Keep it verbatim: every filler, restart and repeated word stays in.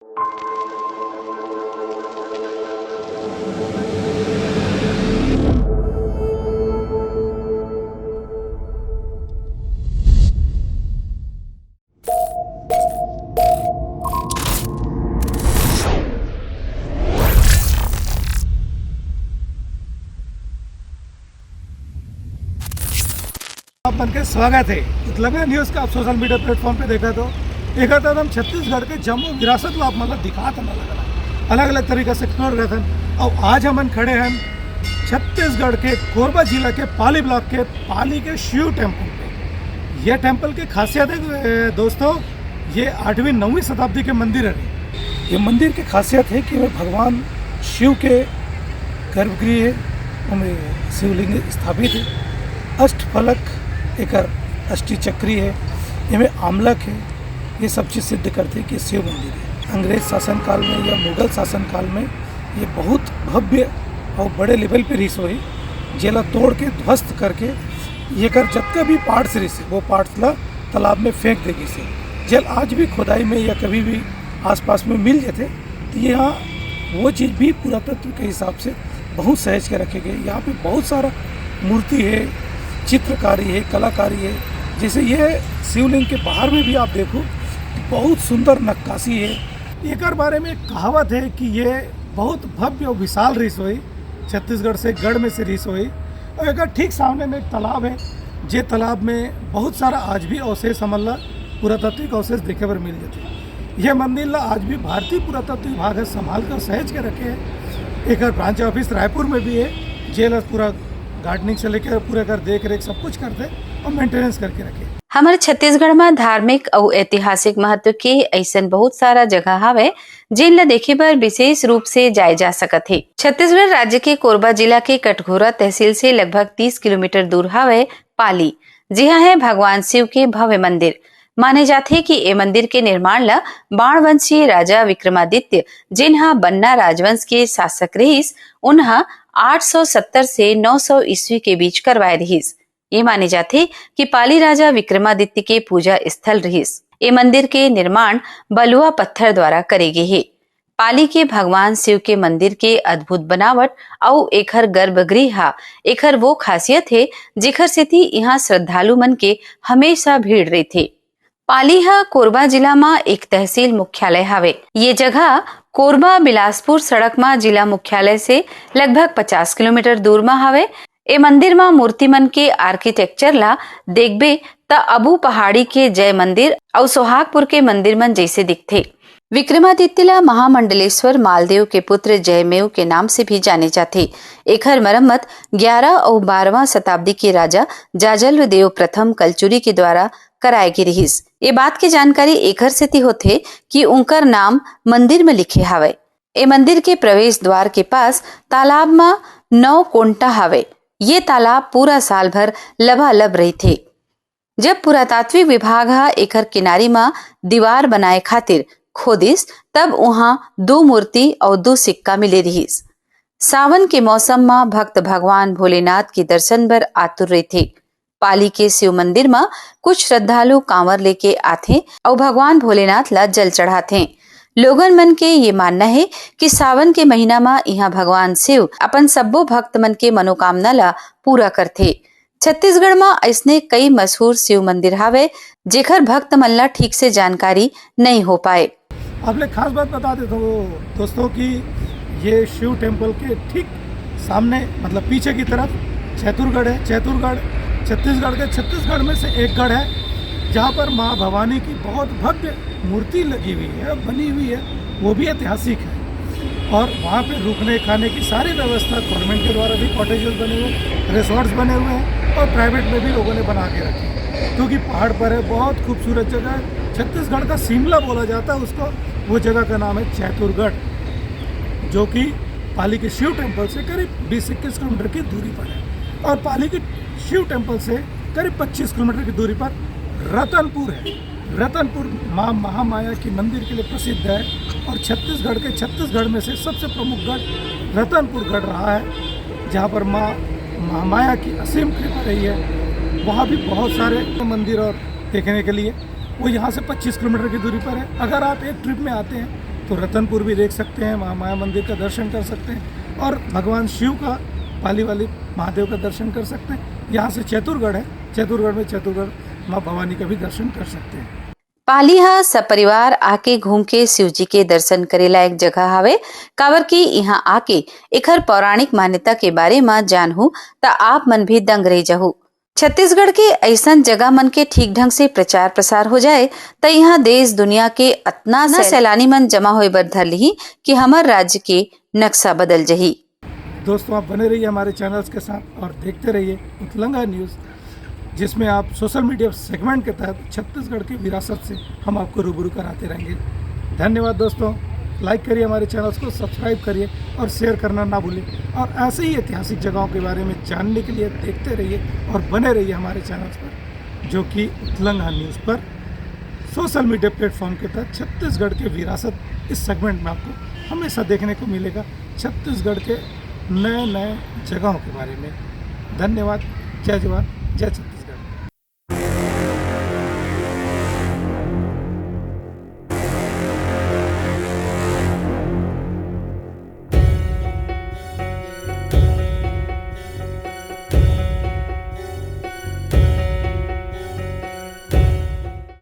आप मन के स्वागत है उतलंगा न्यूज का। आप सोशल मीडिया प्लेटफॉर्म पे देखा तो एक हम छत्तीसगढ़ के जम्मो विरासत ला आप मन ला दिखात हन, अलग अलग तरीका से एक्सप्लोर करत हन। और आज हमन खड़े हैं छत्तीसगढ़ के कोरबा जिला के पाली ब्लॉक के पाली के शिव टेम्पल पे। ये टेम्पल के खासियत है, ए, दोस्तों, ये आठवीं नौवीं शताब्दी के मंदिर है। ये मंदिर के खासियत है कि वह भगवान शिव के गर्भगृह है, ओमे शिवलिंग स्थापित है। अष्टफलक एकर अष्टी चक्री है, एमे आमलक है। ये सब चीज सिद्ध करथे कि शिव मंदिर है। अंग्रेज शासनकाल में या मुगल शासनकाल में ये बहुत भव्य और बड़े लेवल पे रिहिस होही, जेला तोड़ के ध्वस्त करके एकर जतका भी पार्ट्स रिहिस हे, वो पार्ट्स ला तालाब में फेंक दे गिस हे। जेल आज भी खुदाई में या कभी भी आसपास में मिल जाथे, तो यहाँ वो चीज भी पुरातत्व के हिसाब से बहुत सहेज के रखे गए। यहाँ पे बहुत सारा मूर्ति है, चित्रकारी है, कलाकारी है। जैसे ये शिवलिंग के बाहर में भी आप देखो, बहुत सुंदर नक्काशी है। एकर बारे में एक कहावत है कि ये बहुत भव्य और विशाल रिहिस होही, छत्तीसगढ़ से गढ़ में से रिहिस होही। और एकर ठीक सामने में एक तालाब है, जे तालाब में बहुत सारा आज भी अवशेष हमन ला पुरातात्विक अवशेष देखे बर मिल जाथे। ये मंदिर ला आज भी भारतीय पुरातत्व विभाग ह संभाल कर सहेज के रखे है। एकर ब्रांच ऑफिस रायपुर में भी है, जेल पूरा गार्डनिंग से लेकर पूरा कर देख रेख सब कुछ करते और मेंटेनेंस करके रखे। हमर छत्तीसगढ़ म धार्मिक अउ ऐतिहासिक महत्व के अइसन बहुत सारा जगह हावय, जेन ल देखे बर विशेष रूप से जाए जा सकत हे। छत्तीसगढ़ राज्य के कोरबा जिला के कटघोरा तहसील से लगभग तीस किलोमीटर दूर हावय पाली, जिहां हे भगवान शिव के भव्य मंदिर। माने जाथे कि ए मंदिर के निर्माण ल बाणवंशीय राजा विक्रमादित्य, जेन ह बन्ना राजवंश के शासक रिहिस, उन ह आठ सौ सत्तर से नौ सौ ईस्वी के बीच करवाए रिहिस। ये माने जाथे कि पाली राजा विक्रमादित्य के पूजा स्थल रिहिस। ए मंदिर के निर्माण बलुआ पत्थर द्वारा करे गे हे। पाली के भगवान शिव के मंदिर के अद्भुत बनावट अउ एखर गर्भगृह ह एखर वो खासियत हे, जेखर सेती इहां श्रद्धालु मन के हमेशा भीड़ रहिथे। पाली ह कोरबा जिला म एक तहसील मुख्यालय हवे। ये जगह कोरबा बिलासपुर सड़क म जिला मुख्यालय से लगभग पचास किलोमीटर दूर म हवे। ए मंदिर म मूर्ति मन के आर्किटेक्चर ला देखबे, त अबू पहाड़ी के जय मंदिर अउ सोहागपुर के मंदिर मन जइसे दिखथे। विक्रमादित्य ला महामंडलेश्वर मालदेव के पुत्र जयमेव के नाम से भी जाने जाथे। एखर मरम्मत ग्यारह अउ बारहवां शताब्दी के राजा जाजल्व देव प्रथम कलचुरी के द्वारा कराए गे रिहिस। ए बात के जानकारी एखर सेती होथे कि उंकर नाम मंदिर म लिखे हावय। ए मंदिर के प्रवेश द्वार के पास तालाब म नौ कोंटा हावय। ये तालाब पूरा साल भर लबालब रहिथे। जब पुरातात्विक विभाग ह एखर किनारी म दीवार बनाए खातिर खोदिस, तब उहां दू मूर्ति अउ दू सिक्का मिले रिहिस। सावन के मौसम म भक्त भगवान भोलेनाथ के दर्शन बर आतुर रहिथे। पाली के शिव मंदिर म कुछ श्रद्धालु कांवर लेके आथे अउ भगवान भोलेनाथ ला जल चढ़ाथे। लोगन मन के ये मानना हे कि सावन के महीना म इहां भगवान शिव अपन सब्बो भक्त मन के मनोकामना ला पूरा करथे। छत्तीसगढ़ म अइसने कई मशहूर शिव मंदिर हावय, जेखर भक्त मन ला ठीक से जानकारी नइ हो पाए। आपले खास बात बता देता हूँ दोस्तों कि ये शिव टेम्पल के ठीक सामने, मतलब पीछे की तरफ चैतुरगढ़ है। चैतुरगढ़ छत्तीसगढ़ के, छत्तीसगढ़ में से एक गढ़ है, जहाँ पर माँ भवानी की बहुत भव्य मूर्ति लगी हुई है, बनी हुई है, वो भी ऐतिहासिक है। और वहाँ पे रुकने खाने की सारी व्यवस्था गवर्नमेंट के द्वारा भी, कॉटेजेस बने हुए, रिसोर्ट्स बने हुए हैं और प्राइवेट में भी लोगों ने बना के रखे हैं, क्योंकि पहाड़ पर है, बहुत खूबसूरत जगह है। छत्तीसगढ़ का शिमला बोला जाता है उसको, वो जगह का नाम है चैतुरगढ़, जो कि पाली के शिव टेम्पल से करीब बीस इक्कीस किलोमीटर की दूरी पर है। और पाली के शिव टेम्पल से करीब पच्चीस किलोमीटर की दूरी पर रतनपुर है। रतनपुर माँ महामाया की मंदिर के लिए प्रसिद्ध है और छत्तीसगढ़ के, छत्तीसगढ़ में से सबसे प्रमुख गढ़ रतनपुर गढ़ रहा है, जहाँ पर माँ महामाया की असीम कृपा रही है। वहाँ भी बहुत सारे मंदिर और देखने के लिए, वो यहाँ से पच्चीस किलोमीटर की दूरी पर है। अगर आप एक ट्रिप में आते हैं तो रतनपुर भी देख सकते हैं, वहाँ माया मंदिर का दर्शन कर सकते हैं और भगवान शिव का, पाली वाली महादेव का दर्शन कर सकते हैं। यहाँ से चैतुरगढ़ है, चैतुरगढ़ में चैतुरगढ़ माँ भवानी का भी दर्शन कर सकते हैं। पाली ह सपरिवार आके घूम के शिव जी के दर्शन करे लायक जगह हवे, काबर कि इहाँ आके एखर पौराणिक मान्यता के बारे म जानहू त आप मन भी दंग रह जहू। छत्तीसगढ़ के ऐसन जगह मन के ठीक ढंग से प्रचार प्रसार हो जाए त इहाँ देश दुनिया के अतना सैलानी मन जमा होए बर धर लिही कि हमर राज्य के नक्शा बदल जही। दोस्तों, आप बने रहिए हमारे चैनल्स के साथ और देखते रहिए उतलंगा न्यूज़, जिसमें आप सोशल मीडिया सेगमेंट के तहत छत्तीसगढ़ की विरासत से हम आपको रूबरू कराते रहेंगे। धन्यवाद दोस्तों, लाइक करिए हमारे चैनल्स को, सब्सक्राइब करिए और शेयर करना ना भूलें। और ऐसे ही ऐतिहासिक जगहों के बारे में जानने के लिए देखते रहिए और बने रहिए हमारे चैनल्स पर, जो कि उतलंगा न्यूज़ पर सोशल मीडिया प्लेटफॉर्म के तहत छत्तीसगढ़ के विरासत इस सेगमेंट में आपको हमेशा देखने को मिलेगा, छत्तीसगढ़ के नए नए जगहों के बारे में। धन्यवाद। जय जवान, जय छत्तीसगढ़।